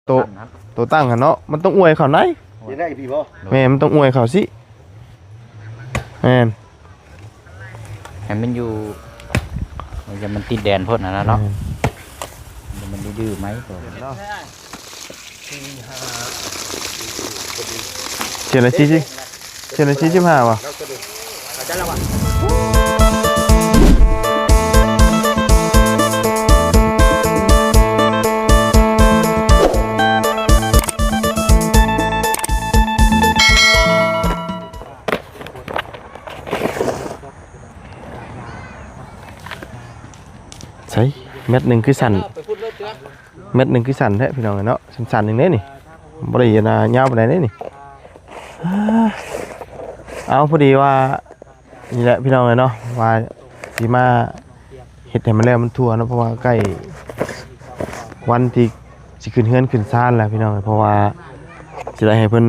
ໂຕ ຕັ້ງຫັ້ນ ໂຕຕັ້ງຫັ້ນເນາະ ມັນຕ້ອງອວຍເຂົ້າໃນ ຢາກໄດ້ພີ່ບໍ່? ແມ່ນ ມັນຕ້ອງອວຍເຂົ້າຊິ ແມ່ນ ໃຫ້ມັນຢູ່ ຢ່າມັນຕິດແດນໂພດຫັ້ນນະເນາະ ແມ່ນ ມັນດື້ໄໝ ຂຽນລະສີ່ສິບ ຂຽນລະສີ່ສິບຫ້າບໍ່? ໃສ ແມັດໜຶ່ງຄືສັ້ນ ແມັດໜຶ່ງຄືສັ້ນແທ້ພີ່ນ້ອງເອີຍເນາະ ສັ້ນໆໜຶ່ງເດ້ນີ້ ບໍ່ໄດ້ອັນນ່າຍາວປານໃດເດ້ນີ້ ເອົາ ພໍດີວ່າ ນີ້ແຫຼະພີ່ນ້ອງເອີຍເນາະ ວ່າຊິມາເຮັດໃຫ້ມັນແລ້ວມັນທົ່ວເນາະ ເພາະວ່າໃກ້ວັນທີ່ຊິຂຶ້ນເຮືອນຂຶ້ນຊານແລ້ວພີ່ນ້ອງເອີຍ ເພາະວ່າຊິໄດ້ໃຫ້ເພິ່ນ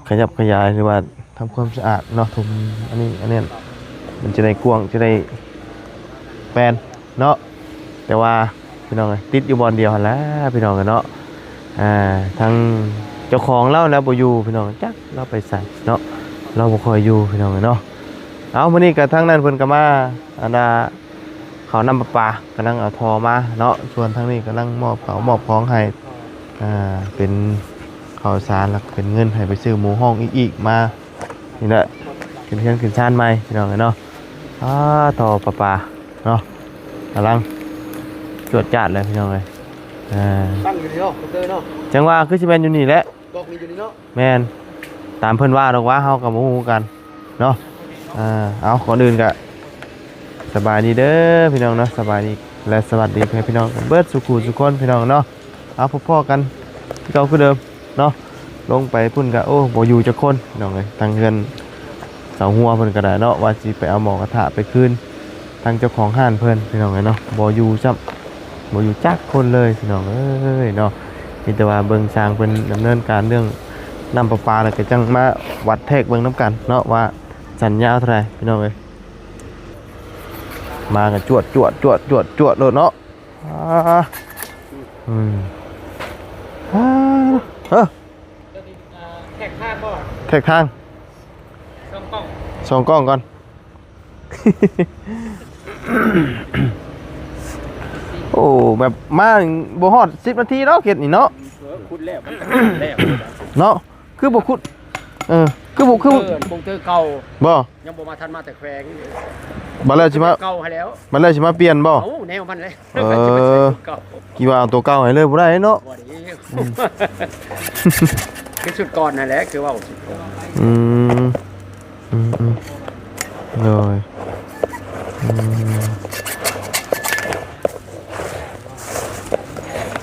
ຂະຫຍັບຂະຫຍາຍ ຫຼືວ່າທຳຄວາມສະອາດເນາະ ຖົມອັນນີ້ອັນນັ້ນ ມັນຈະໄດ້ກວ້າງ ຈະໄດ້ແປນເນາະ ແຕ່ວ່າ ພີ່ນ້ອງເອີຍ ຕິດຢູ່ບ່ອນດຽວຫັ້ນແຫຼະພີ່ນ້ອງເອີຍເນາະ ອ່າ ທາງເຈົ້າຂອງລາວແລ້ວບໍ່ຢູ່ພີ່ນ້ອງ ຈັກລາວໄປໃສເນາະ ລາວບໍ່ຄ່ອຍຢູ່ພີ່ນ້ອງເອີຍເນາະ ເອົາ ມື້ນີ້ກໍທາງນັ້ນເພິ່ນກໍມາ ອັນນ່າ ເຂົ້ານ້ຳປະປາ ກຳລັງເອົາທໍ່ມາເນາະ ສ່ວນທາງນີ້ກຳລັງມອບເຂົ້າມອບຂອງໃຫ້ ອ່າ ເປັນເຂົ້າສານ ແລ້ວກໍເປັນເງິນໃຫ້ໄປຊື້ໝູຮ້ອງອີກໆ ມາ ນີ້ແຫຼະ ຂຶ້ນເຮືອນຂຶ້ນຊານໃໝ່ພີ່ນ້ອງເອີຍເນາະ ອ່າ ທໍ່ປະປາເນາະ ກຳລັງຈວດຈາດເລີຍພີ່ນ້ອງເອີຍ ອ່າ ຕັ້ງຢູ່ນີ້ເນາະ ເດີເນາະ ຈັ່ງວ່າຄືຊິແມ່ນຢູ່ນີ້ແຫຼະ ກອກນີ້ຢູ່ນີ້ເນາະ ແມ່ນ ຕາມເພິ່ນວ່າດອກ ວ່າເຮົາກໍບໍ່ຮູ້ຄືກັນເນາະ ອ່າ ເອົາ ກ່ອນອື່ນກໍສະບາຍດີເດີພີ່ນ້ອງເນາະ ສະບາຍດີ ແລະ ສະຫວັດດີພີ່ນ້ອງເບິດສູ່ຄູ່ສູ່ຄົນພີ່ນ້ອງເນາະ ເອົາ ພົບພໍ້ກັນຄືເກົ່າຄືເດີມເນາະ ລົງໄປພຸ້ນກະ ໂອ້ ບໍ່ຢູ່ຈັກຄົນພີ່ນ້ອງເອີຍ ທາງເຮືອນສາວຫົວເພິ່ນກະໄດ້ເນາະ ວ່າຊິໄປເອົາໝໍ້ກະທະໄປຄືນ ທາງເຈົ້າຂອງຮ້ານເພິ່ນພີ່ນ້ອງເອີຍເນາະ ບໍ່ຢູ່ຊ້ຳ ບໍ່ຢູ່ຈັກຄົນເລີຍພີ່ນ້ອງເອີຍເນາະ ມີແຕ່ວ່າເບິ່ງຊ່າງເພິ່ນດຳເນີນການເລື່ອງນ້ຳປະປາ ແລ້ວກະຈັ່ງມາວັດແທກເບິ່ງນຳກັນເນາະ ວ່າສັ້ນຍາວເທົ່າໃດພີ່ນ້ອງເອີຍ ມາກະຈວດໆໆໆໂລດເນາະ ອ່າ ອືມ ອ່າ ເອີ ແທກທາງບໍ່? ແທກທາງ ສ່ອງກ້ອງ ສ່ອງກ້ອງກ່ອນ ໂອ້ ແບບມາບໍ່ຮອດສິບນາທີດອກເຂດນີ້ເນາະ ເອີ ຂຸດແລ້ວ ແລ້ວ ເນາະ ຄືບໍ່ຂຸດ ເອີ ຄືບໍ່ ຄື ເອີ ໂປງເຕີເກົ່າ ບໍ່ ຍັງບໍ່ມາທັນມາແຕ່ແຂວງ ບັດແລ້ວຊິມາ ເກົ່າໃຫ້ແລ້ວ ບັດແລ້ວຊິມາປ່ຽນບໍ່? ເອົ້າ ແນວມັນແຫຼະ ເອີ ເກົ່າ ຄິດວ່າເອົາຕົວເກົ່າໃຫ້ເລີຍບໍ່ໄດ້ເນາະ ບໍ່ໄດ້ ອືມ ຄືຊຸດກ່ອນຫັ້ນແຫຼະ ຄືເວົ້າຊຸດກ່ອນ ອືມ ອືມໆ ໂດຍ ອືມ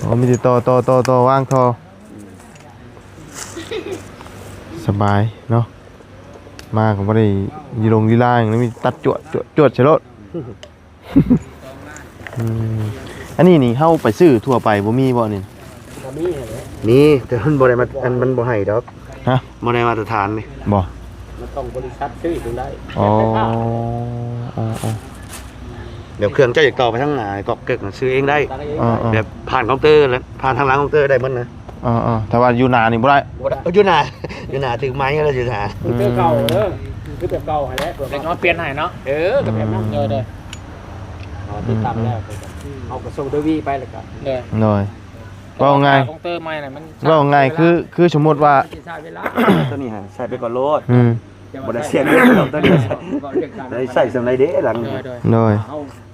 ໂອ້ ມີແຕ່ຕໍ່ ຕໍ່ ຕໍ່ ຕໍ່ ວາງທໍ່ ສະບາຍເນາະ ມາກໍບໍ່ໄດ້ລີລົງລີລາຫຍັງ ມີແຕ່ຕັດຈວດ ຈວດ ຈວດໃສ່ໂລດ ອືມ ອັນນີ້ນີ້ເຮົາໄປຊື້ທົ່ວໄປບໍ່ມີບໍ່ນີ້? ກໍມີຫັ້ນແຫຼະ ມີ ແຕ່ມັນບໍ່ໄດ້ມາ ອັນ ມັນບໍ່ໃຫ້ດອກ ຮະ ບໍ່ໄດ້ມາດຕະຖານນີ້ ບໍ່ ມັນຕ້ອງບໍລິສັດຊື້ຈຶ່ງໄດ້ ອໍ ແບບເຄື່ອງເຈົ້າຢາກຕໍ່ໄປທາງໜ້າກອກເກີກນະ ຊື້ເອງໄດ້ ອໍໆ ແບບຜ່ານເຄົາເຕີ ແລະ ຜ່ານທາງຫຼັງເຄົາເຕີໄດ້ໝົດນະ ອໍໆ ແຕ່ວ່າຢູ່ໜ້ານີ້ບໍ່ໄດ້ ບໍ່ໄດ້ ເອີ ຢູ່ໜ້າ ຢູ່ໜ້າຖືກໄມ້ແລ້ວຢູ່ໜ້າ ອືມ ເຕີເກົ່າເດີ ຄືແບບເກົ່າຫັ້ນແຫຼະ ເພິ່ນເອົາປ່ຽນໃຫ້ເນາະ ເອີ ກໍແບບນັ້ນ ອືມ ເດີໆ ເອົາຕິດຕັ້ງແລ້ວ ອືມ ເຮົາກໍສົ່ງທະວີໄປແລ້ວກໍ ໂດຍ ໂດຍ ເວົ້າງ່າຍ ຂອງເຕີໃໝ່ນະ ມັນ ເວົ້າງ່າຍ ຄື ຄືສົມມຸດວ່າ ຊິໃຊ້ເວລາ ຕົວນີ້ຫະ ໃຊ້ໄປກ່ອນໂລດ ອືມ ບໍ່ໄດ້ເສຍເງິນດອກ ຕົວນີ້ ໄດ້ໃຊ້ສ່ຳໃດເດ້ຫຼັງ ໂດຍ ໂດຍ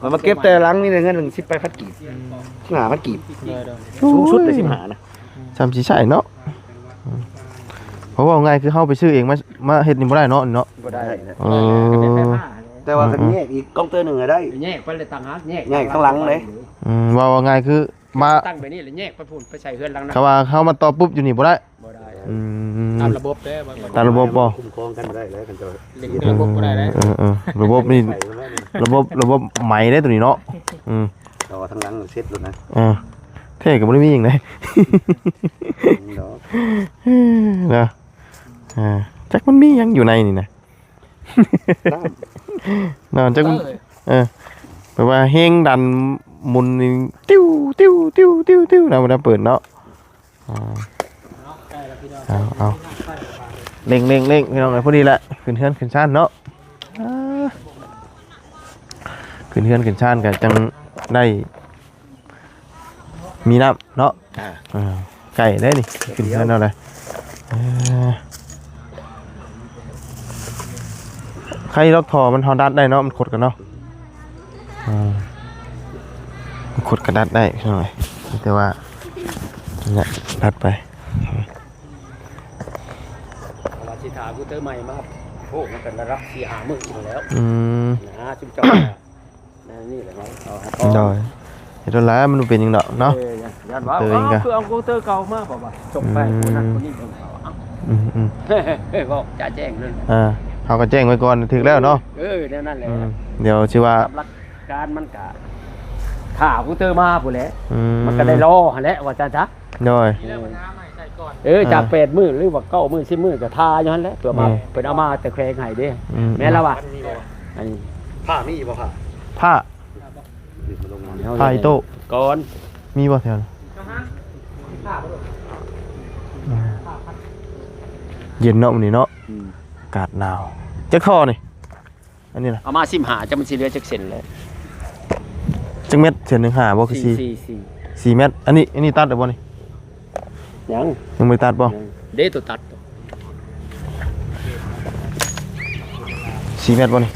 ມັນມາເກັບແຕ່ຫຼັງນີ້ໄດ້ເງິນສິບແປດພັນກີບ ອືມ ສິບຫ້າພັນກີບ ໂດຍ ໂດຍ ສູງສຸດເລີຍສິບຫ້ານະ ສ່ຳຊິໃຊ້ເນາະ ເພາະເວົ້າງ່າຍ ຄືເຮົາໄປຊື້ເອງມາ ມາເຮັດນີ້ບໍ່ໄດ້ເນາະ ເນາະ ບໍ່ໄດ້ ເອີ ແຕ່ວ່າຄັນແຍກອີກກອງເຕີໜຶ່ງກໍໄດ້ ແຍກໄປເລີຍຕ່າງຫາກ ແຍກ ແຍກທາງຫຼັງເດ້ ອືມ ເວົ້າ ເວົ້າງ່າຍ ຄື ມາຕັ້ງແບບນີ້ແລ້ວແຍກໄປພຸ້ນ ໄປໃສ່ເຮືອນຫຼັງນັ້ນ ຄັນວ່າເຮົາມາຕໍ່ປຸບຢູ່ນີ້ບໍ່ໄດ້ ບໍ່ໄດ້ ອືມ ຕາມລະບົບເດ້ ຕາມລະບົບບໍ່ ຄຸ້ມຄອງກັນບໍ່ໄດ້ແລ້ວ ຄັນເຈົ້າ ເອີ ລະບົບບໍ່ໄດ້ເດ້ ເອີ ເອີ ລະບົບນີ້ ລະບົບ ລະບົບໃໝ່ເດ້ຕົວນີ້ເນາະ ອືມ ຕໍ່ທາງຫຼັງເສັດໂລດນະ ເອີ ແທ້ກໍບໍ່ໄດ້ມີຫຍັງເດ້ ດອກ ນະ ອ່າ ຈັກມັນມີຫຍັງຢູ່ໃນນີ້ນະ ເນາະ ຈັກມັນ ເອີ ແບບວ່າແຮງດັນໝູນນີ້ ຕິວ ຕິວ ຕິວ ຕິວ ຕິວ ນະ ເວລາເປີດເນາະ ອ່າ ເອົາ ເອົາ ເລັ່ງໆໆ ພີ່ນ້ອງເອີຍ ພໍດີແຫຼະ ຂຶ້ນເຮືອນຂຶ້ນຊານເນາະ ອ່າ ຂຶ້ນເຮືອນຂຶ້ນຊານກໍຈັ່ງໄດ້ ມີນ້ຳເນາະ ອ່າ ອ່າ ໃກ້ເດ້ນີ້ ຂຶ້ນເຮືອນເຮົາເລີຍ ເອີ ໃຄລັອກທໍ່ມັນ ເຮົາດັດໄດ້ເນາະ ມັນຂົດກັນເນາະ ອ່າ ມັນຂົດກະດັດໄດ້ພີ່ນ້ອງເອີຍ ແຕ່ວ່າ ນັ້ນແຫຼະ ດັດໄປ ວ່າຊິຖ້າກູເຕີໃໝ່ມາ ໂອ້ ມັນກໍລະດັບສີ່ຫ້າມື້ພຸ້ນແລ້ວ ອືມ ນະ ຈຸມເຈົ້າ ແນວນີ້ແຫຼະເນາະ ເອົາໃຫ້ ໂດຍ ເຮັດໂດນຫຼາຍມັນບໍ່ເປັນຫຍັງດອກເນາະ ເອີ ຢ້ານວ່າ ເອີ ເອົາ ຄືເອົາກູເຕີເກົ່າມາ ເພາະວ່າສົ່ງໄປ ອືມ ຜູ້ນັ້ນຜູ້ນີ້ເພິ່ນເອົາ ອືມໆ ເວົ້າຈະແຈ້ງເລີຍ ເອີ ເຮົາກໍແຈ້ງໄວ້ກ່ອນ ຖືກແລ້ວເນາະ ເອີ ແນວນັ້ນແຫຼະ ອືມ ດຽວຊິວ່າ ຕາມຫຼັກການມັນກະຖ້າກູເຕີມາພຸ້ນແຫຼະ ອືມ ມັນກໍໄດ້ລໍຫັ້ນແຫຼະ ວ່າຊັ້ນຊະ ໂດຍ ເອີ ຈາກ ອ່າ ແປດມື້ ຫຼືວ່າເກົ້າມື້ ສິບມື້ ກໍຖ້າຢູ່ຫັ້ນແຫຼະ ເພື່ອມາ ແມ່ນ ເພິ່ນເອົາມາແຕ່ແຂວງໃຫ້ເດ້ ອືມ ແມ່ນລະວ່າ ອັນນີ້ ຜ້າມີບໍ່ ຜ້າ ຜ້າ ຜ້າອີໂຕ້ ກ່ອນ ມີບໍ່ແຖວນັ້ນ ອືມ ເຢັນເນາະມື້ນີ້ເນາະ ອືມ ອາກາດໜາວ ຈັກທໍ່ນີ້ ອັນນີ້ນະ ເອົາມາສິບຫ້າ ຈັກມັນຊິເຫຼືອຈັກເສັ້ນແຫຼະ ຈັກແມັດ ເສັ້ນໜຶ່ງຫ້າບໍ່ ຄືສີ່ ສີ່ ສີ່ ສີ່ແມັດ ອັນນີ້ ອັນນີ້ຕັດແລ້ວບໍ່ນີ້ ຍັງ ຍັງບໍ່ໄດ້ຕັດບໍ່ ຍັງ ເດ້ ຕົວຕັດ ສີ່ແມັດບໍ່ນີ້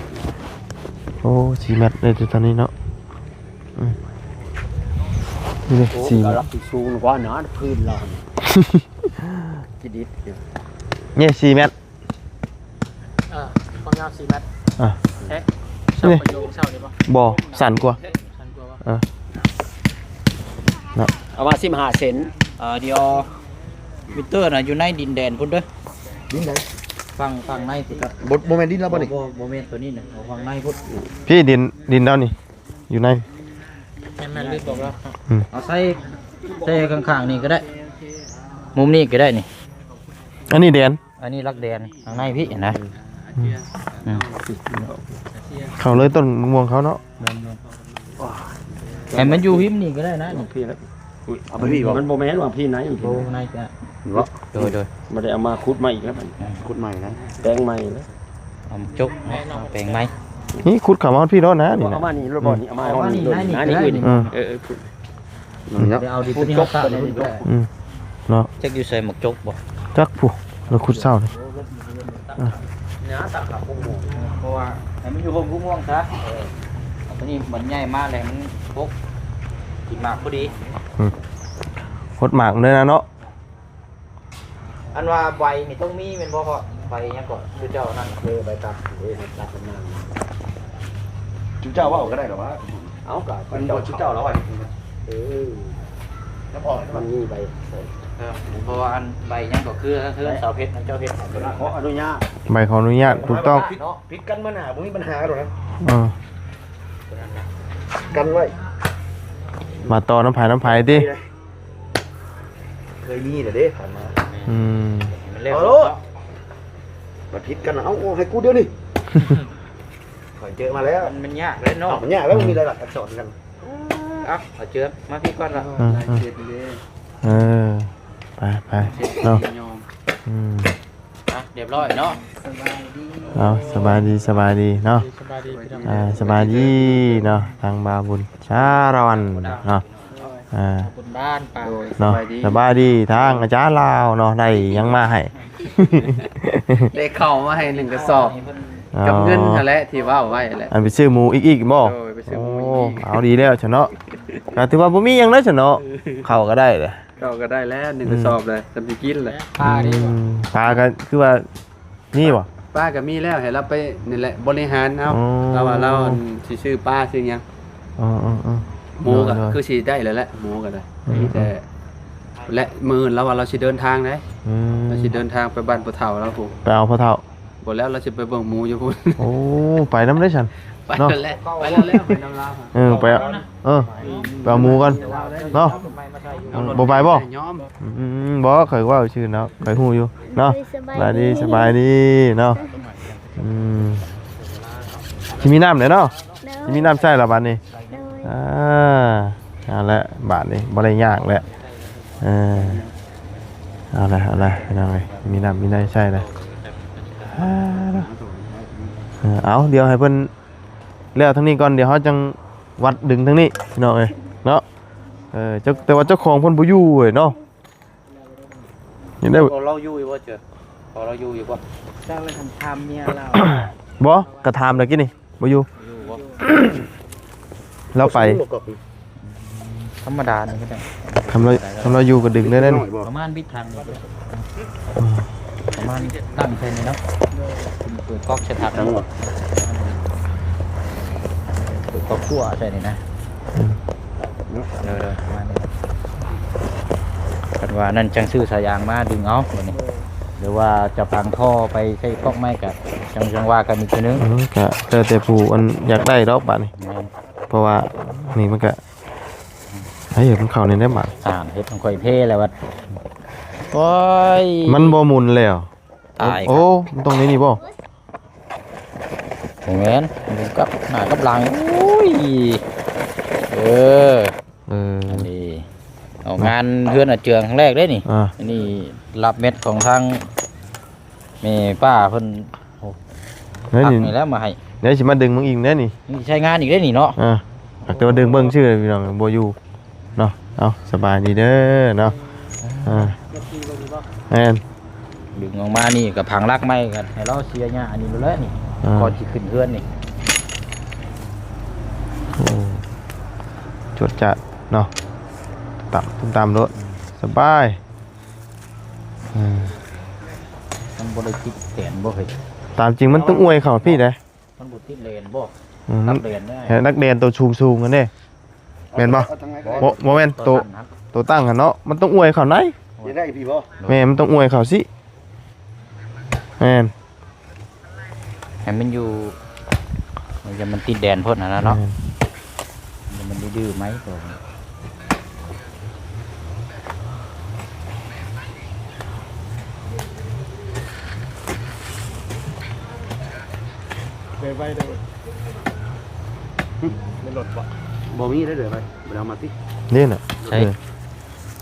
ໂອ້ ສີ່ແມັດ ໄດ້ແຕ່ຕອນນີ້ເນາະ ອືມ ນີ້ເດ້ ໂອ້ ສີ່ແມັດ ລະດັບສູງກວ່ານະ ພື້ນລາວນີ້ ຈີດິດຢູ່ ນີ້ສີ່ແມັດ ອ່າ ຄວາມຍາວສີ່ແມັດ ອ່າ ເອະ ນີ້ ເສົາປະໂຍງເສົານີ້ບໍ່ ບໍ່ ສັ້ນກວ່າ ສັ້ນກວ່າບໍ່ ເອີ ເນາະ ເອົາມາສິບຫ້າເຊັນ ເອີ ດຽວ ມິເຕີນະ ຢູ່ໃນດິນແດນພຸ້ນເດີ ດິນໃດ ຝັ່ງ ຝັ່ງໃນພຸ້ນ ບໍ່ ບໍ່ແມ່ນດິນລາວບໍ່ນີ້ ບໍ່ ບໍ່ແມ່ນໂຕນີ້ນະ ເອົາຝັ່ງໃນພຸ້ນ ພີ້ ດິນ ດິນລາວນີ້ ຢູ່ໃນ ແມ່ນໆ ລືມບອກລາວ ອືມ ເອົາໃສ່ ໃສ່ຂ້າງໆນີ້ກໍໄດ້ ມຸມນີ້ກໍໄດ້ນີ້ ອັນນີ້ແດນ ອັນນີ້ຫຼັກແດນ ຂ້າງໃນພີ້ນະ ອືມ ອືມ ເຂົ້າເລີຍຕົ້ນມະມ່ວງເຂົາເນາະ ແມ່ນໆ ໃຫ້ມັນຢູ່ຮິມນີ້ກໍໄດ້ນະ ພີ້ລະ ອຸ້ຍ ເອົາໄປພີ້ບໍ່ ມັນບໍ່ແມ່ນວ່າພີ້ໃນ ໂອ້ ໃນກະ ເນາະ ໂດຍໆ ບໍ່ໄດ້ເອົາມາຂຸດໃໝ່ອີກແລ້ວ ອືມ ຂຸດໃໝ່ນະ ແປງໃໝ່ແລ້ວ ເອົາຈົກເນາະ ເອົາແປງໃໝ່ ນີ້ຂຸດເຂົ້າມາຮອດພີ້ໂລດນະ ນີ້ນະ ເອົາມານີ້ໂລດບໍ່ ອືມ ນີ້ ເອົາມາຮອດນີ້ໂລດ ເອົາມານີ້ ນີ້ ນີ້ ນີ້ ອືມ ເອີໆ ໄດ້ເອົາດິນໂຕນີ້ມາປະ ອືມ ເນາະ ຈັກຢູ່ໃສໝາກຈົກບໍ່ ຈັກຜູ້ ລາວຂຸດເຊົ້ານີ້ ອ່າ ເພາະວ່າໃຫ້ມັນຢູ່ຮົ່ມກຸ້ງມ່ວງຊະ ເອີ ເອົາໂຕນີ້ມັນໃຫຍ່ມາແລ້ວມັນປົກ ກິນໝາກພໍດີ ອືມ ຫົດໝາກເລີຍນະເນາະ ອັນວ່າໃບນີ້ຕ້ອງມີແມ່ນບໍ່ພໍ່ ໃບຫຍັງເກາະ ຄືເຈົ້ານັ້ນ ເອີ ໃບຕັດ ເອີ ໃບຕັດມັນນານ ຈຸເຈົ້າເວົ້າກໍໄດ້ດອກວ່າ ເອົ້າ ກໍເປັນບໍ່ຈຸເຈົ້າແລ້ວວ່າ ເອີ ແລ້ວພໍມັນມີໃບ ເອີ ເພາະວ່າອັນໃບຫຍັງກໍຄືເຮືອນສາວເພັດນະ ເຈົ້າເຮັດໃຫ້ບໍ່ໄດ້ ຂໍອະນຸຍາດ ໃບຂໍອະນຸຍາດ ຖືກຕ້ອງ ຜິດກັນມາໜ້າ ບໍ່ມີບັນຫາດອກນະ ເອີ ກັນໄວ້ ມາຕໍ່ນຳໃຜນຳໃຜຕິ ເຄີຍມີແລ້ວເດ້ ຜ່ານມາ ອືມ ມັນແລ້ວ ເອົາໂລດ ເນາະ ມັນຜິດກັນ ເອົາ ເອົາໃຫ້ກູດຽວນີ້ ຂ້ອຍເຈີມາແລ້ວ ມັນ ມັນຍາກເດ້ເນາະ ເອົາ ມັນຍາກແລ້ວ ອືມ ມີຫຼາຍໆອັກສອນກັນ ເອົາ ຂ້ອຍເຈີມາພີ້ກ່ອນລະ ອືມ ເອີ ໄປໆ ເນາະ ອືມ ອ່ະ ຮຽບຮ້ອຍເນາະ ເອົາ ສະບາຍດີ ສະບາຍດີເນາະ ສະບາຍດີພີ່ນ້ອງ ອ່າ ສະບາຍດີເນາະ ທາງບ່າວບຸນ ສາລະວັນເນາະ ອ່າ ບຸນບ້ານປາ ເນາະ ສະບາຍດີ ສະບາຍດີທາງອາຈານລາວເນາະ ໄດ້ຫຍັງມາໃຫ້ ໄດ້ເຂົ້າມາໃຫ້ໜຶ່ງກະສອບ ອໍ ກັບເງິນຫັ້ນແຫຼະທີ່ເວົ້າໄວ້ແຫຼະ ອັນໄປຊື້ໝູອີກໆບໍ່ ໂດຍ ໄປຊື້ໝູອີກ ໂອ້ ເອົາດີແລ້ວຊັ້ນເນາະ ກະຖືວ່າບໍ່ມີຫຍັງແລ້ວຊັ້ນເນາະ ເຂົ້າກະໄດ້ແຫຼະ ເຂົ້າກໍໄດ້ແລ້ວ ໜຶ່ງ ອືມ ກະສອບແລ້ວ ສ່ຳຊິກິນແຫຼະ ອືມ ປາກໍຄືວ່າມີບໍ່ ປາກໍມີແລ້ວ ໃຫ້ລາວໄປນີ້ແຫຼະ ບໍລິຫານເອົາ ອໍ ລາວວ່າລາວ ອັນ ຊິຊື້ປາຊື້ຫຍັງ ອໍໆໆ ໝູກໍ ໂດຍໆ ຄືຊິໄດ້ແລ້ວແຫຼະ ໝູກໍໄດ້ ອືມ ມີແຕ່ ແລະ ມື້ອື່ນລາວວ່າລາວຊິເດີນທາງເດ້ ອືມ ລາວຊິເດີນທາງໄປບ້ານພໍ່ເຖົ້າລາວພຸ້ນ ໄປເອົາພໍ່ເຖົ້າ ບໍ່ແລ້ວລາວຊິໄປເບິ່ງໝູຢູ່ພຸ້ນ ໂອ້ ໄປນຳເດ້ຊັ້ນ ໄປ ເນາະ ນັ້ນແຫຼະ ໄປແລ້ວໆ ໄປນຳລາວ ເອີ ໄປ ເອີ ໄປເອົາໝູກ່ອນເນາະ ເອີ ບໍ່ໄປບໍ່ ຍອມ ອືມ ບໍ່ ຂ້ອຍເວົ້າຊື່ເນາະ ຂ້ອຍຮູ້ຢູ່ເນາະ ໂດຍ ສະບາຍດີ ສະບາຍດີ ສະບາຍດີເນາະ ອືມ ຊິມີນ້ຳແລ້ວເນາະ ໂດຍ ຊິມີນ້ຳໃຊ້ລະບາດນີ້ ໂດຍ ອ່າ ເອົາລະບາດນີ້ ບໍ່ໄດ້ຍາກແລ້ວ ເອີ ເ ເອົາລະ ເອົາລະ ພີ່ນ້ອງເອີຍ ມີນ້ຳມີໃນໃຊ້ລະ. ເອີ ເອົາ ດຽວໃຫ້ເພິ່ນແລ້ວທາງນີ້ກ່ອນ ດຽວເຮົາຈັ່ງວັດດຶງທາງນີ້ ພີ່ນ້ອງເອີຍເນາະ. ເອີ ເຈົ້າ ແຕ່ວ່າເຈົ້າຂອງເພິ່ນບໍ່ຢູ່ເວີຍເນາະ. ຍັງໄດ້ ພໍລາວຢູ່ຢູ່ບໍ່ເຈີ? ພໍລາວຢູ່ຢູ່ບໍ່? ຈັກແລ້ວ ຄັນຖາມເມຍລາວ ບໍ່ ກະຖາມແລ້ວກີ້ນີ້ ບໍ່ຢູ່ ຢູ່ບໍ່? ລາວໄປ ບໍ່ກອກ ທຳມະດານີ້ກໍໄດ້ ຄຳລາວ ຄຳລາວຢູ່ກໍດຶງໄດ້ເດ້ນີ້ ປະມານບິດຖັງນີ້ ອືມ ປະມານຕັ້ງໃສ່ນີ້ເນາະ ເປີດກອກໃສ່ຖັງ ເປີດກອກຂົ້ວໃສ່ນີ້ນະ. ອືມ ໂດຍໆ ປະມານນີ້ ຄັນວ່ານັ້ນຈັ່ງຊື້ສາຍຢາງມາດຶງເອົາບັດນີ້ ຫຼືວ່າຈະຝັງທໍ່ໄປໃສ່ກອກໄມ້ກະຈັ່ງ ຈັ່ງວ່າກັນອີກເທື່ອໜຶ່ງ. ອືມ ກະແລ້ວແຕ່ຜູ້ອັນຢາກໄດ້ດອກບາດນີ້ ແມ່ນ ເພາະວ່ານີ້ມັນກະ ໃຫ້ເຫັນເຂົ້ານີ້ໄດ້ບາດ ອ່າ ເຮັດຂອງຂ້ອຍເພແລ້ວບັດ ໂອ້ຍ ມັນບໍ່ໝູນແລ້ວ. ຕາຍ ໂອ້ ມັນຕ້ອງໃນນີ້ບໍ່? ບໍ່ແມ່ນ ກັບໜ້າກັບຫຼັງ ໂອ້ຍ ເອີ ເອີ ອັນນີ້ເອົາງານເຮືອນອາເຈືອງຄັ້ງແລກເດ້ນີ້ ອ່າ ອັນນີ້ລັບແມັດຂອງທາງແມ່ປ້າເພິ່ນ. ໂອ້ ນີ້ ນີ້ແຫຼະມາໃຫ້ ດຽວຊິມາດຶງເບິ່ງອີກເດ້ນີ້ ນີ້ໃຊ້ງານອີກເດ້ນີ້ເນາະ. ອ່າ ແຕ່ວ່າດຶງເບິ່ງຊື່ພີ່ນ້ອງ ບໍ່ຢູ່ ເນາະ. ເອົາ ສະບາຍດີເດີເນາະ. ອ່າ ແມ່ນ ດຶງອອກມານີ້ກໍຝັງຫຼັກໄມ້ກໍໃຫ້ລາວເສຍຫຍ້າອັນນີ້ໂລດແຫຼະນີ້ ອ່າ ກ່ອນຊິຂຶ້ນເຮືອນນີ້. ໂອ້ ຈວດຈາດເນາະ ຕຳ ຕຳໂລດ ສະບາຍ. ເອີ ມັນບໍ່ໄດ້ຕິດແດນບໍ່ເຮີ້ຍ? ຕາມຈິງມັນຕ້ອງອວຍເຂົ້າພີ້ເດ້. ມັນບໍ່ຕິດແດນບໍ່? ອືມ ຕັດແດນໄດ້ ໃຫ້ດັກແດນໂຕສູງໆຫັ້ນເດ້ ແມ່ນບໍ່? ບໍ່ ບໍ່ແມ່ນໂຕ ໂຕຕັ້ງຫັ້ນເນາະ ມັນຕ້ອງອວຍເຂົ້າໃນ. ຢາກໄດ້ພີ້ບໍ່? ແມ່ນ ມັນຕ້ອງອວຍເຂົ້າຊິ ແມ່ນ ໃຫ້ມັນຢູ່ ມັນຈະ ມັນຕິດແດນໂພດຫັ້ນນະເນາະ. ແມ່ນ ມັນດື້ໄໝ? ເດີນໄປເດີ ໃນລົດບໍ່? ບໍ່ມີເດີ ເດີນໄປ ບໍ່ໄດ້ເອົາມາຕິ ນີ້ນະ ໃຊ່ ເດີນ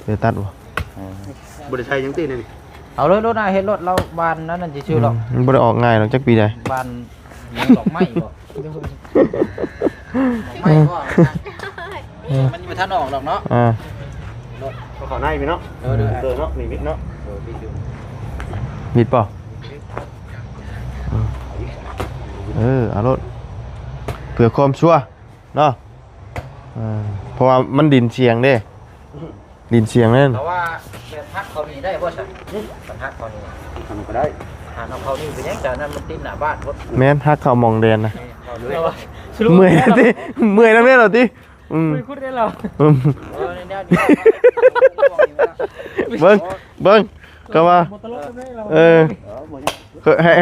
ເດີນຕັດບໍ່? ອໍ ບໍ່ໄດ້ໃຊ້ຫຍັງຕິໃນນີ້? ເອົາເລີຍໂລດນະ ເຮັດໂລດ ລາວບ້ານນັ້ນ ນັ້ນຊື່ໆດອກ. ອືມ ມັນບໍ່ໄດ້ອອກງ່າຍດອກ ຈັກປີໃດ. ບ້ານຍັງດອກໄມ້ບໍ່? ດອກໄມ້ບໍ່? ເອີ ມັນຍັງບໍ່ທັນອອກດອກເນາະ. ອ່າ ໂລດ ເຂົ້າໃນພີ້ເນາະ. ເອີ ເດີ ເດີເນາະ ມີມິດເນາະ. ເອີ ມີຢູ່ ມິດບໍ່? ເອີ ເອີ ເອົາໂລດ ເພື່ອຄວາມຊົວເນາະ. ເອີ ເພາະວ່າມັນດິນສ່ຽງເດ້. ດິນສ່ຽງນັ້ນ ແຕ່ວ່າແບບຫັກເຂົ້ານີ້ໄດ້ບໍ່ຊັ້ນ? ຄັນຫັກເຂົ້ານີ້ ອັນນັ້ນກໍໄດ້ ຫັກເຂົ້ານີ້ເປັນຫຍັງ? ຈາກນັ້ນມັນຕິດໜ້າບ້ານພຸ້ນ. ແມ່ນ ຫັກເຂົ້າໝ່ອງແດນນະ. ເມື່ອຍຕິ ເມື່ອຍນຳແນ່ລະຕິ. ອືມ ຄຸດໄດ້ລະ. ອືມ ເອີ ແນວນີ້ ເບິ່ງ ເບິ່ງ ກໍວ່າ ເອີ ໃຫ້ ໃຫ້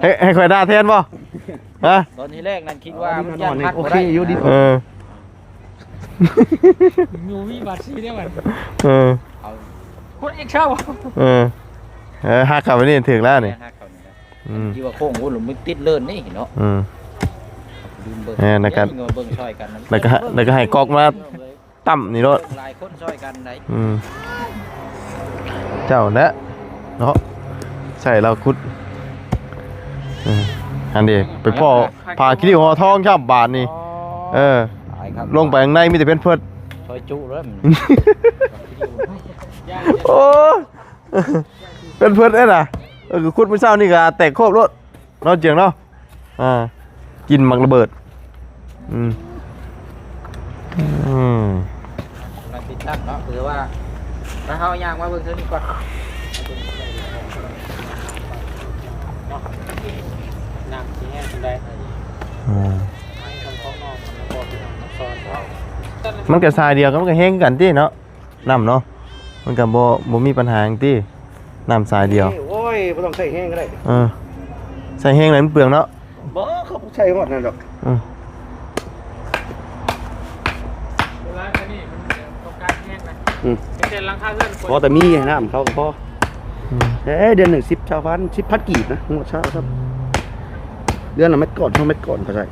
ໃຫ້ ໃຫ້ຂ້ອຍດ່າແທນບໍ່? ຮະ? ຕອນທີແລກນັ້ນຄິດວ່າມັນຢ້ານຫັກ ໂອເຄຢູ່ດີ. ເອີ ມີບາດຊີໄດ້ບັດ. ເອີ ເອົາ ຄົນອີກເຊົ້າ. ເອີ ເອີ ຫັກເຂົ້າໄປນີ້ຖືກແລ້ວນີ້. ຫັກເຂົ້ານີ້ນະ. ອືມ ທີ່ວ່າໂຄ້ງໂອ້ ມັນຕິດເລີນນີ້ເນາະ. ອືມ ເບິ່ງ ເອີ ແລ້ວກໍ ເບິ່ງຊ່ອຍກັນ ແລ້ວກໍ ແລ້ວກໍໃຫ້ກອກມາ ຕ່ຳນີ້ໂລດ ຫຼາຍຄົນຊ່ອຍກັນໄດ໋. ອືມ ເຈົ້າແຫຼະເນາະ ໃສ່ລາວຂຸດ. ເອີ ອັນນີ້ໄປພໍ້ຜ້າຂີ້ລິ້ວຫໍທອງຊ້ຳບາດນີ້. ອໍ ເອີ ຫຼາຍຄັກ ລົງໄປຂ້າງໃນມີແຕ່ເພັນເພິດ ຊ່ອຍຈຸເລີຍ. ໂອ້ ເປັນເພິ່ນເດ້ນະ. ເອີ ຂຸດມື້ເຊົ້ານີ້ກໍແຕກໂຄບໂລດເນາະ ຈຽງເນາະ. ອ່າ ກິນໝາກລະເບີດ. ອືມ ອືມ ກຳລັງຕິດຕັ້ງເນາະ ຄືວ່າ ຖ້າເຮົາຍ່າງມາເບິ່ງເທິງນີ້ກ່ອນເນາະ ນ້ຳຊິແຫ້ງປານໃດ. ອ່າ ມັນກໍສາຍດຽວກັນ ມັນກໍແຫ້ງຄືກັນຕິເນາະ. ນ້ຳເນາະ ມັນກໍບໍ່ ບໍ່ມີບັນຫາຫຍັງຕິ ນ້ຳສາຍດຽວ. ໂອ້ຍ ບໍ່ຕ້ອງໃຊ້ແຮງກໍໄດ້. ເອີ ໃຊ້ແຮງແລ້ວມັນເປືອງເນາະ. ບໍ່ ເຂົາໃຊ້ຮອດນັ້ນດອກ. ເອີ ເວລາອັນນີ້ມັນຕ້ອງການແຮງນະ. ອືມ ເຮັດແຕ່ຫຼັງຄາເຮືອນ ພໍແຕ່ມີນ້ຳເຂົ້າກໍພໍ. ອືມ ເອີ ເດືອນໜຶ່ງ ສິບ ຊາວພັນ ສິບພັນກີບນະ ງວດຊາວຊ້ຳ. ເດືອນລະແມັດກ້ອນ ສອງແມັດກ້ອນ ເຂົາໃຊ້.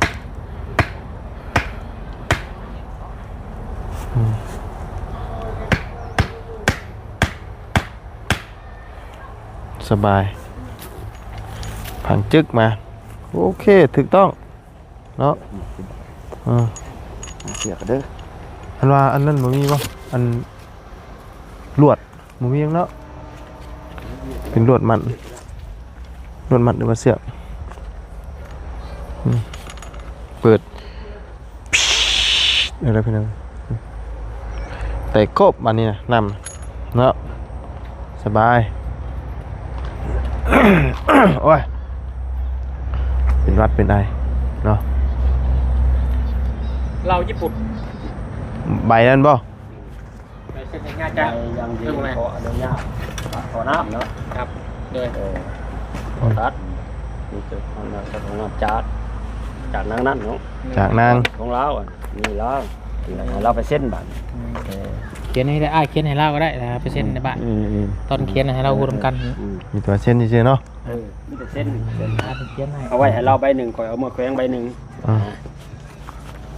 ອືມ. ສະບາຍ ຜັງຈຶກມາ ໂອເຄ ຖືກຕ້ອງເນາະ. ເອີ ເສຍກະເດີ ອັນວ່າອັນນັ້ນບໍ່ມີບໍ່ ອັນລວດ ບໍ່ມີຫຍັງເນາະ ເປັນລວດມັດ ລວດມັດ ຫຼືວ່າເຊືອກ ອືມ ເປີດ ເອົາລະພີ່ນ້ອງ ແຕກໂຄບບາດນີ້ນະ ນ້ຳເນາະ ສະບາຍ ໂອ້ຍ ເປັນຫວັດເປັນໄອເນາະ ເຫຼົ້າຍີ່ປຸ່ນ ໃບນັ້ນບໍ່? ໄປເຊັນສັນຍາຈາກ ໄປຢັ້ງຢືນ ເອີ ຂໍອະນຸຍາດ ຂໍນ້ຳເນາະ ຄັບ ໂດຍ ເອີ ຂໍຕັດ ມີແຕ່ຂໍນ້ຳ ຂໍນ້ຳຈາກ ຈາກນາງນັ້ນເນາະ ຈາກນາງ ຂອງລາວ ອັນນີ້ລາວ ໃຫ້ລາວໄປເຊັນບາດ ອືມ ເອີ ຂຽນໃຫ້ອ້າຍ ຂຽນໃຫ້ລາວກໍໄດ້ ໄປເຊັນໃນບ້ານ ອືມ ຕອນຂຽນໃຫ້ລາວຮູ້ນຳກັນ ອືມ ມີແຕ່ເຊັນຊື່ໆເນາະ ເອີ ມີແຕ່ເຊັນ ຂຽນໃຫ້ ເອົາໄວ້ໃຫ້ລາວໃບໜຶ່ງ ຂ້ອຍເອົາເມືອແຂວງໃບໜຶ່ງ ອືມ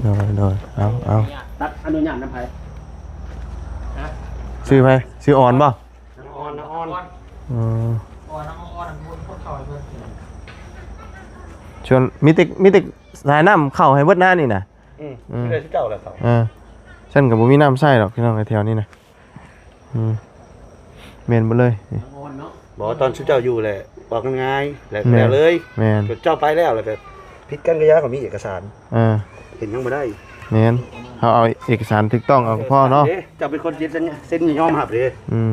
ໂດຍ ໂດຍ ເອົາ ເອົາ ຕັດອະນຸຍາດນຳໃຜ? ຊື່ໃຜ? ຊື່ອ່ອນບໍ່? ນາງອ່ອນ ນາງອ່ອນ ອືມ ອ່ອນ ນາງອ່ອນ ຄົນເຂົ້າໃຫ້ເພິ່ນ ຊວນ ມີແຕ່ ມີແຕ່ສາຍນ້ຳເຂົ້າໃຫ້ເບິດນານີ້ນະ ອືມ ອືມ ມີແຕ່ເຈົ້າແຫຼະເຂົ້າ ເອີ ຊັ້ນກໍບໍ່ມີນ້ຳໃຊ້ດອກ ພີ່ນ້ອງ ແຖວນີ້ນະ ອືມ ແມ່ນເບິດເລີຍ ບໍ່ ຕອນຊຸມເຈົ້າຢູ່ແຫຼະ ເວົ້າກັນງ່າຍ ແລ້ວ ແມ່ນ ແລ້ວເລີຍ ແມ່ນ ເຈົ້າໄປແລ້ວ ແລ້ວກໍຜິດກັນກໍຢ່າ ກໍມີເອກະສານ ເອີ ເຮັດຫຍັງບໍ່ໄດ້ ແມ່ນ ເຮົາເອົາເອກະສານຖືກຕ້ອງເອົາກໍພໍເນາະ ເຈົ້າເປັນຄົນເຊັນ ເຊັນຍອມຮັບເດ້ ອືມ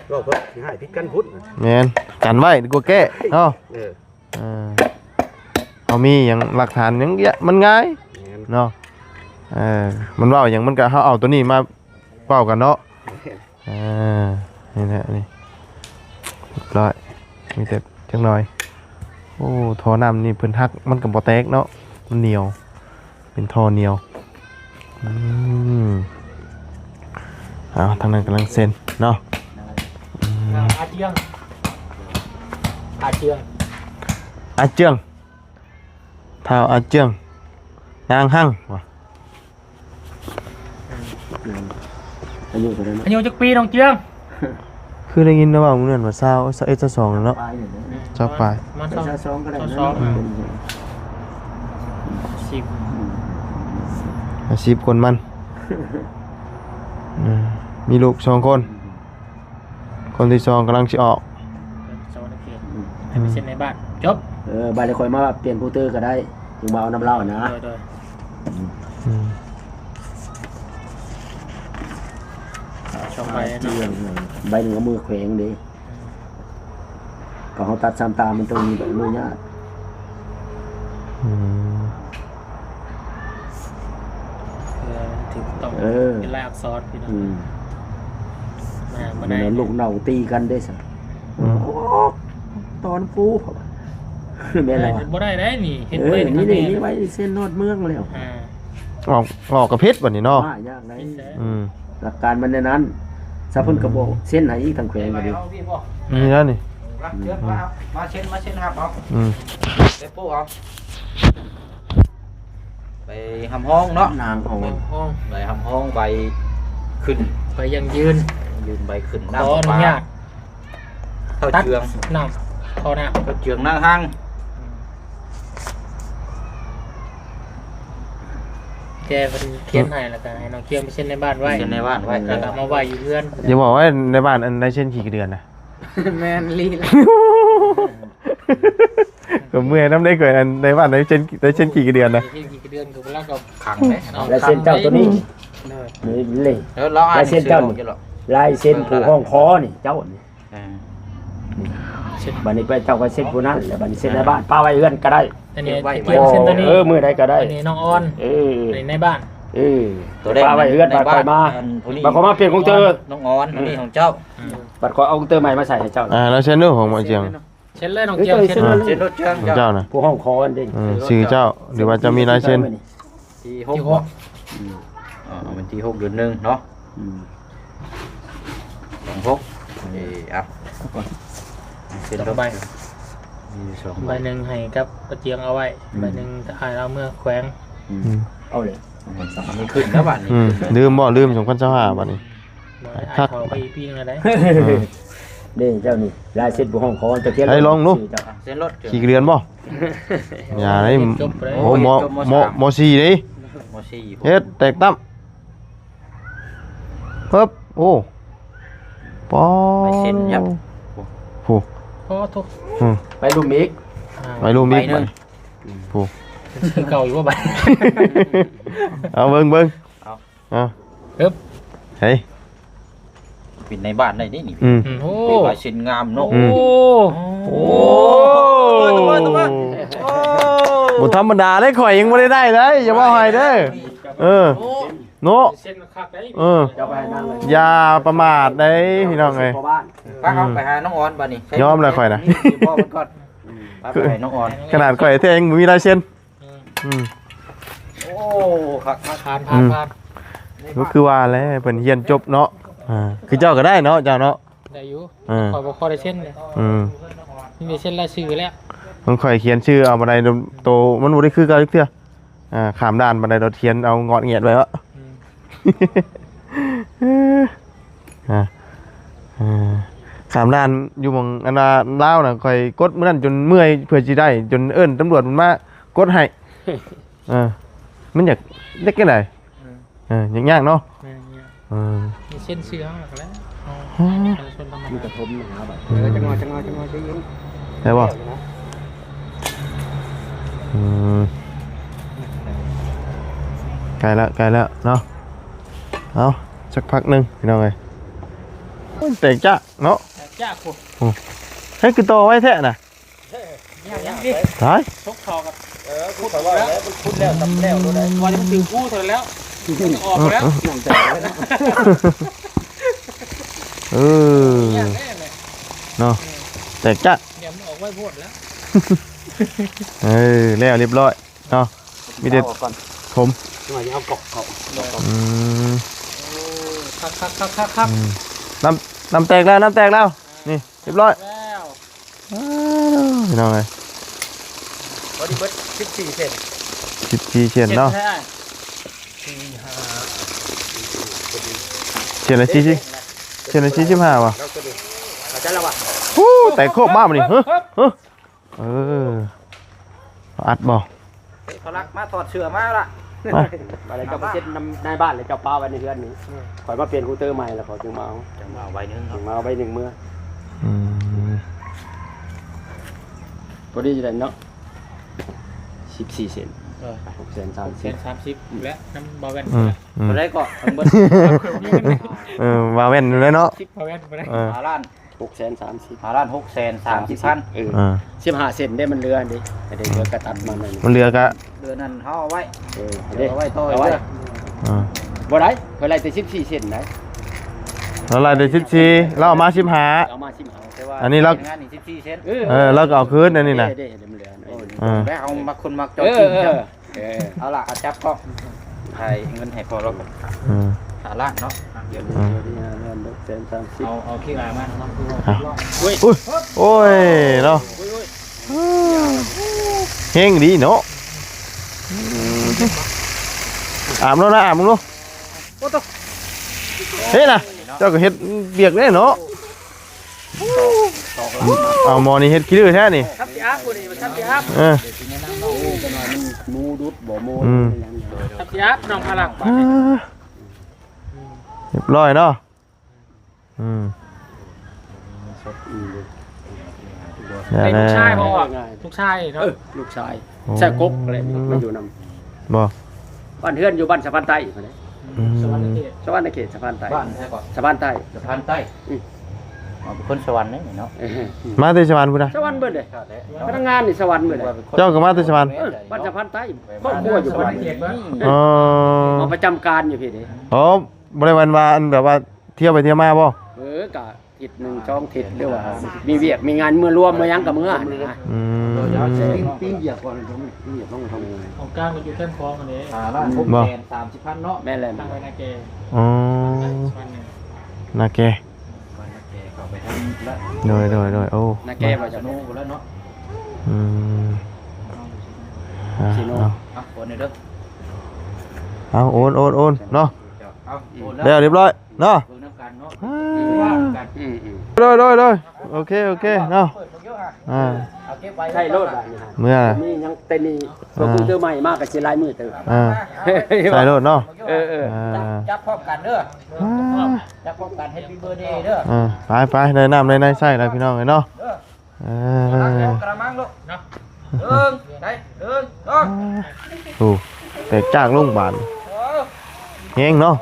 ເວົ້າເພິ່ນຊິໃຫ້ຜິດກັນພຸ້ນ ແມ່ນ ກັນໄວ້ດີກວ່າແກ້ເນາະ ເອີ ເອີ ເຮົາມີຫຍັງຫຼັກຖານຫຍັງ ມັນງ່າຍ ແມ່ນ ເນາະ ເອີ ມັນເວົ້າຫຍັງ ມັນກໍ ເຮົາເອົາໂຕນີ້ມາເວົ້າກັນເນາະ ແມ່ນ ເອີ ນີ້ແຫຼະ ນີ້ ຮຽບຮ້ອຍ ມີແຕ່ຈັກໜ້ອຍ ໂອ້ ທໍ່ນ້ຳນີ້ເພິ່ນຫັກ ມັນກໍບໍ່ແຕກເນາະ ມັນໜຽວ ເປັນທໍ່ໜຽວ ອືມ ເອົາ ທາງນັ້ນກຳລັງເຊັນເນາະ ອືມ ອາເຈືອງ ອາເຈືອງ ອາເຈືອງ ທ້າວອາເຈືອງ ນາງຮັ່ງ ວ່າ ອາຍຸເທົ່າໃດເນາະ? ອາຍຸຈັກປີນ້ອງເຈືອງ? ຄືໄດ້ຍິນລາວເວົ້າມື້ນັ້ນວ່າຊາວ ຊາວເອັດ ຊາວສອງແລ້ວເນາະ ຊາວປາຍ ປະມານຊາວສອງກໍໄດ້ ຊາວສອງ ອືມ ອາຊີບ ອາຊີບຄົນມັນ ອືມ ມີລູກສອງຄົນ ຄົນທີສອງກຳລັງຊິອອກ ສະຫວັນນະເຂດ ອືມ ໃຫ້ໄປເຊັນໃນບ້ານ ຈົບ ເອີ ບາດນີ້ຂ້ອຍມາປ່ຽນຄູເຕີກໍໄດ້ ຈຶ່ງມາເອົານຳລາວນະ ໂດຍ ໂດຍ ອືມ ອືມ ສອງໃບເນາະ ໃບໜຶ່ງເອົາມືແຂວງເດ້ ອືມ ກໍເຮົາຕັດສາມຕາ ມັນຕ້ອງມີໃບອະນຸຍາດ ອືມ ເພື່ອຖືກຕ້ອງ ເອີ ເປັນລາຍອັກສອນພີ່ນ້ອງ ອືມ ອ່າ ບໍ່ໄດ້ ແມ່ນລູກນ້ອງຕີກັນເດ້ຊັ້ນ ອືມ ໂອ້ ຕອນປູ ແມ່ນແລ້ວ ບໍ່ໄດ້ໄດ໋ນີ້ ເຮັດ ເອີ ໄວ້ນີ້ ນີ້ໄວ້ເຊັນຮອດເມືອງແລ້ວ ອ່າ ອອກ ອອກກໍຜິດບັດນີ້ເນາະ ມາຍາກໄດ໋ ອືມ ຫຼັກການມັນແນວນັ້ນ ຊະເພິ່ນກໍບໍ່ເຊັນໃຫ້ອີກ ທາງແຂວງກໍດີ ນີ້ນະນີ້ ອືມ ມາເຊັນ ມາເຊັນຮັບເອົາ ອືມ ໄປປູເອົາ ໄປຮັບຮອງເນາະ ນາງຂອງ ໄປຮັບຮອງ ໄປຂຶ້ນ ໄປຢັ້ງຢືນ ຢືນໃບຂຶ້ນ ຂໍອະນຸຍາດ ນ້ຳປະປາ ເຂົ້າເຈືອງ ຕັດນ້ຳ ທໍ່ນ້ຳ ເຂົ້າເຈືອງນາງຮັ່ງ ອືມ ແກເພິ່ນຂຽນໃຫ້ ແລ້ວກໍໃຫ້ນ້ອງເຈືອງໄປເຊັນໃນບ້ານໄວ້ ເຊັນໃນບ້ານໄວ້ ແລ້ວກໍມາໄວ້ຢູ່ເຮືອນ ຢ່າບອກວ່າໃນບ້ານ ອັນໃນເຊັນຂີ້ກະເດືອນນະ ແມ່ນລີ້ລະ ກໍເມື່ອຍນຳໄດ້ ຂ້ອຍ ອັນໃນບ້ານໃນເຊັນ ໃນເຊັນຂີ້ກະເດືອນນະ ໃນເຊັນຂີ້ກະເດືອນກໍລາວກໍຂັງເດ້ເນາະ ລາຍເຊັນເຈົ້າໂຕນີ້ ໂດຍ ນີ້ເລີຍ ເອີ ລາຍເຊັນເຈົ້ານີ້ ລາຍເຊັນຜູ້ຮ້ອງຂໍນີ້ ເຈົ້ານີ້ ເອີ ບັດນີ້ໄປເຈົ້າກໍເຊັນຜູ້ນັ້ນ ແລ້ວບັດນີ້ເຊັນໃນບ້ານ ປະໄວ້ເຮືອນກໍໄດ້ ອັນນີ້ ເກັບໄວ້ ເຈັບເຊັນໂຕນີ້ ເອີ ມື້ໃດກໍໄດ້ ອັນນີ້ນ້ອງອອນ ເອີ ອັນນີ້ໃນບ້ານ ເອີ ໂຕແລກ ປະໄວ້ເຮືອນ ໃນບ້ານ ບັດຂ້ອຍມາ ອັນຜູ້ນີ້ ບັດຂ້ອຍມາປ່ຽນຂອງເຕີ ນ້ອງອອນ ອັນນີ້ຂອງເຈົ້າ ອືມ ບັດຂ້ອຍເອົາຂອງເຕີໃໝ່ມາໃສ່ໃຫ້ເຈົ້າ ອ່າ ແລ້ວເຊັນດູຂອງບໍ່ຈຽງ ເຊັນເລີຍນ້ອງຈຽງ ເຊັນໂລດ ເຈົ້ານະ ຜູ້ຮ້ອງຂໍອັນເດ້ ເອີ ຊື່ເຈົ້າ ຫຼືວ່າເຈົ້າມີລາຍເຊັນ ທີຫົກ ທີຫົກ ອືມ ເອີ ວັນທີຫົກເດືອນໜຶ່ງເນາະ ອືມ ສອງຫົກ ເອີ ເອົາ ເຊັນ ສອງໃບ ມີຢູ່ສອງໃບ ໃບໜຶ່ງໃຫ້ກັບປ້າຈຽງເອົາໄວ້ ອືມ ໃບໜຶ່ງອ້າຍເອົາເມືອແຂວງ ອືມ ອືມ ເອົາເລີຍ ມັນຂຶ້ນແລ້ວບາດນີ້ ອືມ ລືມບໍ່ ລືມສອງພັນຊາວຫ້າບາດນີ້ ບໍ່ໄດ້ ຄັກ ອ້າຍເຂົ້າໄປອີກປີໜຶ່ງແລ້ວໄດ໋ ເອີ ເດ້ເຈົ້ານີ້ ລາຍເຊັນຜູ້ຮ້ອງຂໍ ເຈົ້າຂຽນ ໃຫ້ລອງດູ ຊື່ເຈົ້າ ເຊັນລົດ ຂີ້ເລື່ອນບໍ່? ຢ່າໄດ້ ຈົບໄປແລ້ວ ໂອ້ ມໍ ມໍສີ່ເດ້ ມໍສີ່ ເຮັດແຕກຕັ້ມ ປຶບ ໂອ້ ປາ ລາຍເຊັນຫຍັບ ໂອ້ ໂອ້ໂທ້ ອືມ ໄປລຸ່ມອີກ ອ່າ ໄປລຸ່ມອີກ ໃບໜຶ່ງ ໂອ້ ຄືເກົ່າຢູ່ບໍ່ບັດ ເອົາເບິ່ງ ເບິ່ງ ເອົາ ເອົາ ເອີບ ເຮີ້ຍ ເປັນນາຍບ້ານໄດ້ເດ້ນີ້ ອືມ ໂອ້ ເປັນລາຍເຊັນງາມເນາະ ອືມ ໂອ້ ໂອ້ ບໍ່ທຳມະດາເດ້ ຂ້ອຍຍັງບໍ່ໄດ້ໄດ້ເດ້ ຢ່າເວົ້າໃຫ້ເດີ ເອີ ເນາະ ເຊັນຄັກໄດ໋ ເອີ ຢ່າປະໝາດໄດ໋ ພີ່ນ້ອງເອີຍ ໄປເຮົາໄປຫານ້ອງອອນບາດນີ້ ຍອມແລ້ວຂ້ອຍນະ ຊິບອກເພິ່ນກ່ອນ ໄປ ໄປຫານ້ອງອອນ ຂະໜາດຂ້ອຍແທ້ຍັງບໍ່ມີລາຍເຊັນ ອືມ ອືມ ໂອ້ ຄັກໆ ຜ່ານ ຜ່ານ ອືມ ຜ່ານ ກໍຄືວ່າແຫຼະ ເພິ່ນຮຽນຈົບເນາະ ອ່າ ຄືເຈົ້າກໍໄດ້ເນາະ ເຈົ້າເນາະ ໄດ້ຢູ່ ເອີ ຂ້ອຍບໍ່ຄ່ອຍໄດ້ເຊັນເລີຍ ອືມ ມີແຕ່ເຊັນລາຍຊື່ແລ້ວ ຂອງຂ້ອຍຂຽນຊື່ເອົາບໍ່ໄດ້ ໂຕມັນບໍ່ໄດ້ຄືເກົ່າຈັກເທື່ອ ອ່າ ຂ້າມດ່ານປານໃດ ໂດດຂຽນເອົາງອດແງດໄວ້ເນາະ ອືມ ອ່າ ອ່າ ຂ້າມດ່ານຢູ່ໝ່ອງອັນວ່າລາວນະ ຂ້ອຍກົດມື້ນັ້ນຈົນເມື່ອຍເພື່ອຊິໄດ້ ຈົນເອີ້ນຕຳຫຼວດມັນມາກົດໃຫ້ ເອີ ມັນຢາກ ຢາກຈັ່ງໃດ? ເອີ ເອີ ຍາກໆເນາະ ແມ່ນ ຍາກ ເອີ ມີເຊັນຊື່ເຮົາແລ້ວກໍແລ້ວ ເຮົາປະຊາຊົນທຳມະດາ ມີກະທົມນະ ເອີ ຈັກໜ່ອຍ ຈັກໜ່ອຍ ຈັກໜ່ອຍ ໃຈເຢັນ ໄດ້ບໍ່? ອືມ ໃກ້ແລ້ວ ໃກ້ແລ້ວເນາະ ເອົາ ສັກພັກໜຶ່ງ ພີ່ນ້ອງເອີຍ ໂອ້ຍ ແຕກຈ້າເນາະ ແຕກຈ້າໂອ້ ໂອ້ ໃຫ້ຄືຕໍ່ໄວແທ້ນະ ຕາຍ ຊົກເຂົ້າກັບ ເອີ ຄືເຂົາເວົ້າແລ້ວ ມັນຂຸດແລ້ວ ຊຳແລ້ວໂລດໄດ໋ ວ່າມັນຖືກຄູ່ເທົ່ານັ້ນແລ້ວ ອອກໄປແລ້ວ ເອີ ເນາະ ແຕກຈັກ ດຽວມັນອອກໄວໂພດແລ້ວ ເອີ ແລ້ວຮຽບຮ້ອຍເນາະ ມີແຕ່ຖົມ ເອົາກ່ອນ ວ່າຊິເອົາກອກເຂົ້າ ອືມ ຄັກໆໆໆ ອືມ ນ້ຳ ນ້ຳແຕກແລ້ວ ນ້ຳແຕກແລ້ວ ນີ້ ຮຽບຮ້ອຍແລ້ວ ອ້າວ ພີ່ນ້ອງເອີຍ ພໍດີເບິດສິບສີ່ເຊັນ ສິບສີ່ເຊັນເນາະ ເຊັນລະສີ່ສິບ ເຊັນລະສີ່ສິບຫ້າຫວາ ເອົາໃຈລະຫວາ ໂອ້ ແຕກໂຄບມາບາດນີ້ ເຮີ ເຮີ ເອີ ອັດບໍ່? ເອີ ເຂົາລັກມາ ຖອດເສື້ອມາລະ ມາ ບາດນີ້ເຈົ້າໄປເຊັນນຳນາຍບ້ານ ແລ້ວເຈົ້າປະໄວ້ໃນເຮືອນນີ້ ອືມ ຂ້ອຍມາປ່ຽນຄູເຕີໃໝ່ ແລ້ວຂ້ອຍຈຶ່ງມາເອົາ ຈັ່ງມາເອົາໃບໜຶ່ງເນາະ ຈຶ່ງມາເອົາໃບໜຶ່ງເມືອ ອືມ ພໍດີຢູ່ແລ້ວເນາະ ສິບສີ່ເຊັນ ເອີ ຫົກແສນສາມສິບ ຫົກແສນສາມສິບ ແລະນຳບ່າວແວ່ນ ອືມ ເທົ່າໃດກໍທັງເບິດ ເອີ ບ່າວແວ່ນຢູ່ແລ້ວເນາະ ບ່າວແວ່ນບໍ່ໄດ້ ເອີ ຫ້າລ້ານ ຫົກແສນສາມສິບ ຫ້າລ້ານຫົກແສນສາມສິບພັນ ເອີ ອ່າ ສິບຫ້າເຊັນເດ້ ມັນເຫຼືອເດ້ ເອີ ເຫຼືອກະຕັດມັນນັ້ນ ມັນເຫຼືອກະ ເດືອນນັ້ນເຮົາເອົາໄວ້ ເອີ ເອົາໄວ້ຕໍ່ ເອົາໄວ້ ເອີ ອ່າ ບໍ່ໄດ້ ເພິ່ນໄລ່ແຕ່ສິບສີ່ເຊັນໄດ໋ ລາວໄລ່ແຕ່ສິບສີ່ ລາວເອົາມາສິບຫ້າ ເອົາມາສິບຫ້າ ແຕ່ວ່າ ອັນນີ້ລາວ ງານນີ້ສິບສີ່ເຊັນ ເອີ ເອີ ລາວກໍເອົາຄືນອັນນີ້ນະ ເດ້ ເດ້ ເອີ ແລ້ວເຮົາມັກຄົນມັກເຈົ້າ ເອີ ຈິງ ເອີ ເອີ ເອົາລະ ເອົາຈັບກ້ອງ ໃຫ້ເງິນໃຫ້ພໍ່ລາວ ເອີ ຫ້າລ້ານເນາະ ເອີ ເອົາ ເອົາຄິງອາມາ ໂອ້ຍ ໂອ້ຍເນາະ ເຮັງດີເນາະ ອາບໂລດນະ ອາບເບິ່ງດູ ເຮີ້ຍນະ ເຈົ້າກໍເຮັດວຽກເດ້ເນາະ ເອົາໝໍນີ້ເຮັດຂີ້ດື້ແທ້ນີ້ ທຳຊິອາບບໍ່ນີ້ ທຳຊິອາບ ເອີ ໝູດຸດບໍ່ ໝູ ອືມ ທຳຊິອາບ ນ້ອງພາລັກ ອ່າ ຮຽບຮ້ອຍເນາະ ອືມ ອືມ ແລ້ວ ແລ້ວ ລູກຊາຍບໍ່? ລູກຊາຍເນາະ ເອີ ລູກຊາຍ ໂອ້ ຊາຍກົກແຫຼະ ມາຢູ່ນຳ ບໍ່ ບ້ານເຮືອນຢູ່ບ້ານສະພານໃຕ້ພຸ້ນແຫຼະ ອືມ ສະຫວັນນະເຂດ ສະຫວັນນະເຂດ ສະພານໃຕ້ ບ້ານໃດກໍ ສະພານໃຕ້ ສະພານໃຕ້ ອືມ ອໍ ເປັນຄົນສະຫວັນເດ້ເນາະ ເອີ ມາແຕ່ສະຫວັນພຸ້ນນະ ສະຫວັນເບິດເລີຍ ພະນັກງານນີ້ສະຫວັນເບິດເລີຍ ເຈົ້າກໍມາແຕ່ສະຫວັນ ເອີ ບ້ານສະພານໃຕ້ ຄອບຄົວຢູ່ພຸ້ນ ອໍ ມາປະຈຳການຢູ່ພີ້ເດ້ ອໍ ບໍ່ໄດ້ແມ່ນວ່າ ອັນແບບວ່າ ທ່ຽວໄປທ່ຽວມາບໍ່? ເອີ ກະທິດໜຶ່ງສອງທິດ ຫຼືວ່າມີວຽກມີງານ ເມືອລວມເມືອຫຍັງກະເມືອຫັ້ນນະ ອືມ ປີນ ປີນວຽກກ່ອນ ປີນວຽກຕ້ອງທຳ ຂອງກາງກໍຢູ່ແຄມຂອງຫັ້ນເດ້ ຫ້າລ້ານຫົກແສນສາມສິບພັນເນາະ ແມ່ນແລ້ວ ຕັ້ງໄວ້ນາແກ ອໍ ນາແກ ນາແກ ເຂົ້າໄປທາງ ໂດຍ ໂດຍ ໂດຍ ໂອ້ ນາແກວ່າຈະ ອືມ ອ່າ ເອົາ ເອົາ ໂອນ ໂອນ ໂອນເນາະ ເອົາ ໂອນແລ້ວ ແລ້ວຮຽບຮ້ອຍ ເນາະ ເບິ່ງນຳກັນເນາະ ອ່າ ອືມໆ ໂດຍ ໂດຍ ໂດຍ ໂອເຄ ໂອເຄເນາະ ອ່າ ໃສ່ໂລດບາດນີ້ ເມື່ອ ມີຫຍັງແຕ່ນີ້ ເອີ ເພື່ອເຕີໃໝ່ມາກໍຊິຫຼາຍມື້ເຕີບ ອ່າ ໃສ່ໂລດເນາະ ເອີໆ ອ່າ ຈັບພ້ອມກັນເດີ ອ່າ ຈັບພ້ອມກັນ Happy Birthday ເດີ ອ່າ ໄປໆ ໄດ້ນ້ຳໄດ້ໃນໃຊ້ແລ້ວພີ່ນ້ອງເອີຍເນາະ ເອີ ກະລະມັງລູກ ເອີ ໜຶ່ງ ໄດ້ ໜຶ່ງ ສອງ ໂອ້ ແຕກຈາກລົງບາດ ເອີ ແຮງເນາະ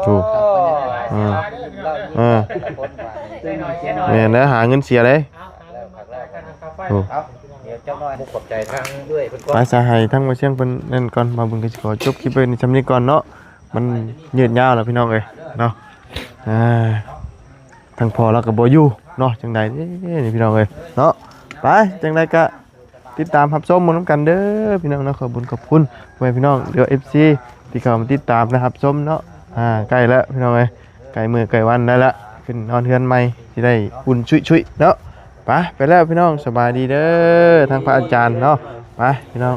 ໂອ້ ເອີ ເອີ ແມ່ນແລ້ວ ຫາເງິນເສຍເດ້ ໂອ້ ເອົາ ດຽວຈັກໜ້ອຍ ຂອບໃຈທາງເອື້ອຍເພິ່ນກ່ອນ ໄປສະ ໃຫ້ທາງບໍ່ຊຽງເພິ່ນນັ້ນກ່ອນ ບ່າວບຸນກໍຊິຂໍຈົບຄລິບໄວ້ສ່ຳນີ້ກ່ອນເນາະ ມັນຍືດຍາວແລ້ວພີ່ນ້ອງເອີຍເນາະ ອ່າ ທາງພໍ່ລາວກໍບໍ່ຢູ່ເນາະ ຈັ່ງໃດເດ້ນີ້ພີ່ນ້ອງເອີຍເນາະ ໄປ ຈັ່ງໃດກໍຕິດຕາມຮັບຊົມນຳກັນເດີພີ່ນ້ອງເນາະ ຂອບຄຸນ ຂອບຄຸນພໍ່ແມ່ພີ່ນ້ອງ ຫຼືວ່າ ເອັຟຊີ ທີ່ເຂົ້າມາຕິດຕາມ ແລະ ຮັບຊົມເນາະ ອ່າ ໃກ້ແລ້ວພີ່ນ້ອງເອີຍ ໃກ້ມື້ໃກ້ວັນໄດ້ລະ ຂຶ້ນນອນເຮືອນໃໝ່ ຊິໄດ້ອຸ່ນຊຸຍໆເນາະ ໄປ ໄປແລ້ວພີ່ນ້ອງ ສະບາຍດີເດີ ທາງພະອາຈານເນາະ ໄປພີ່ນ້ອງ.